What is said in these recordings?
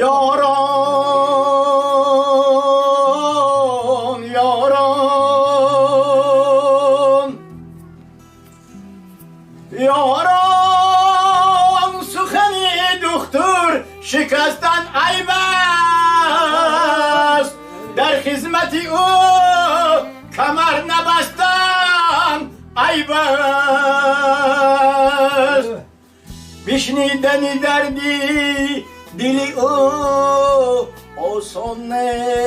Yaran, yaran, yaran, сухани духтур шикастан айб аст, дар хизмати ӯ камар набастан айб аст. Бишнидани дарди дили ӯ осон нест,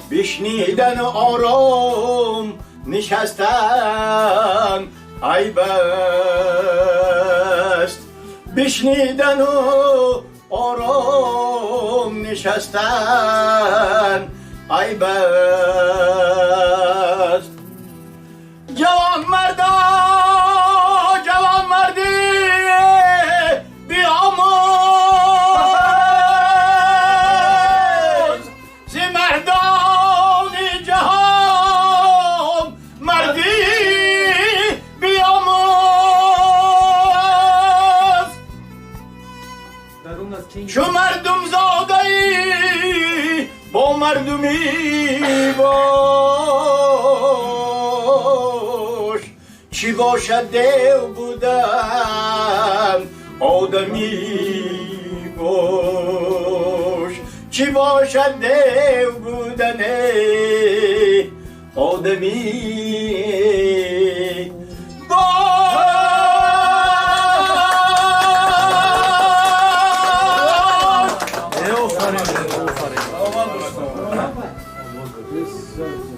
бишнидану ором нишастан айб аст, бишнидану ором нишастан айб аст. Ҷавонмарда, ҷавонмардӣ биомӯз, зи мардони ҷаҳон мардӣ биомӯз. Чу мардумзодаӣ, бо мардумӣ бош, чӣ бошад дев будан, одамӣ бош, чӣ бошад дев будан, одамӣ бош.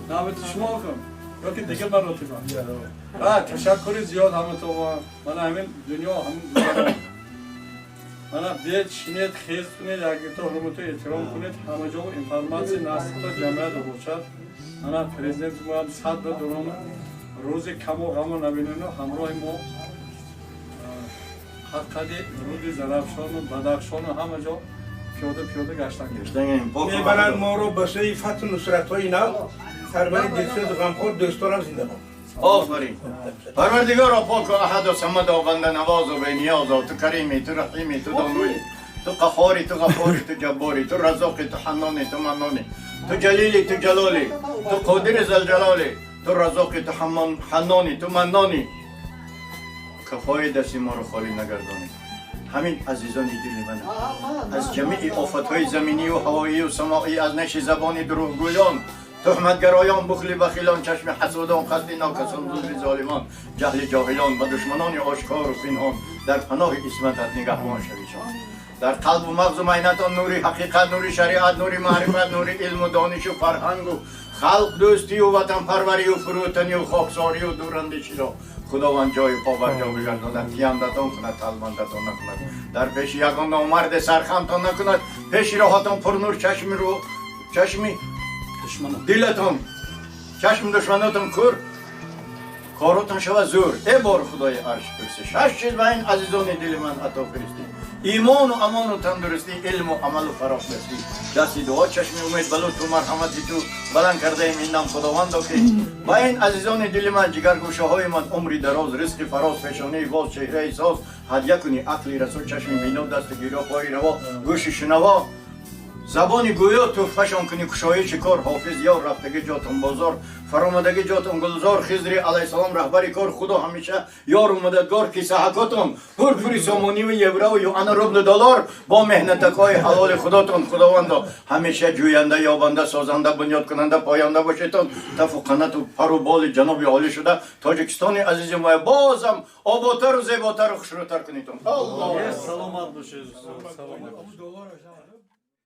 Навбати шумо кун ёки дигар маротиба. Ташаккури зиёд ҳаматон. Мана ҳамин дунё ҳамин мана биед, шинед, хез кунед, якто ҳурмату эҳтиром кунед, ҳама ҷо информатсия насибто ҷамъият бошад. Мана президенти моам сад ба дурон рӯзи каму ғаму набинену ҳамроҳи мо қадқади руди Зарафшону Бадахшону ҳама ҷо пиёда пиёда гаштан. Мебаранд моро ба сӯи фатҳу нусратҳои нав, сарвари дилсӯзу ғамхор, дӯстонам зинда бод. Офарин. Парвардигоро, поку аҳаду самаду, банданавозу бениёзу, ту карими, ту раҳими, ту донои, ту қаҳори, ту ғафори, ту ҷаббори, ту раззоқи, ту ҳаннони, ту маннони, ту ҷалили, ту ҷалоли, ту қодири залҷалоли, ту раззоқи, ту ҳаннони, ту маннони, кафои дасти моро холӣ нагардонӣ. Ҳамин азизони дили ман аз ҷамеи офатҳои заминию ҳавоию самоӣ, аз неши забони дурӯғгӯён, туҳматгароён, бухли бахилон, чашми ҳасудон, қасди нокасон, зулми золимон, ҷаҳли ҷоҳилон ва душманони ошкору пинҳон дар паноҳи исматат нигаҳбон шавишон. Дар қалбу мағзу майнатон нури ҳақиқат, нури шариат, нури маърифат, нури илму донишу фарҳангу халқ дӯстию ватанпарварию фурӯтанию хоксорию дурандеширо Худованд ҷои побарҷо бигардонад, тиёндатон кунад, талбандатон накунад, дар пеши ягон номарде сархамтон накунад, пеши роҳатон пурнур, чашми рӯ чашми дилатон, чашми душманотон кӯр, коротон шавад зӯр. Э бор Худои арши курсӣ, шаш чиз ба ин азизони дили ман ато фиристӣ: имону амону тандурустӣ, илму амалу фарохдастӣ. Дасти дуо, чашми умед ба лутфу марҳамати ту баланд кардаем ин нам, Худовандо, ки ба ин азизони дили ман, ҷигаргӯшаҳои ман, умри дароз, ризқи фароз, пешонии боз, чеҳраи соз ҳадя кунӣ, ақли расо, чашми бино, дасти гиро, пои раво, гӯши шунаво, забони гӯё тӯҳфашон кунӣ, кушоиши кор, ҳофиз ёр, рафтагӣ ҷотон бозор, фаромадагӣ ҷотон гулзор, Хизри алайҳиссалом раҳбари кор, Худо ҳамеша ёру мададгор, кисаҳакотон пурпури сомониву еврову юану рублу доллар бо меҳнатакҳои ҳалоли худотон. Худовандо, ҳамеша ҷӯянда, ёбанда, созанда, бунёдкунанда, поянда бошедтон, тафу қанату пару боли ҷаноби олӣ шуда, Тоҷикистони азизи моя бозам оботару зеботару хушрӯтар кунедтон. Аллоҳ. Саломат бошед, саломат.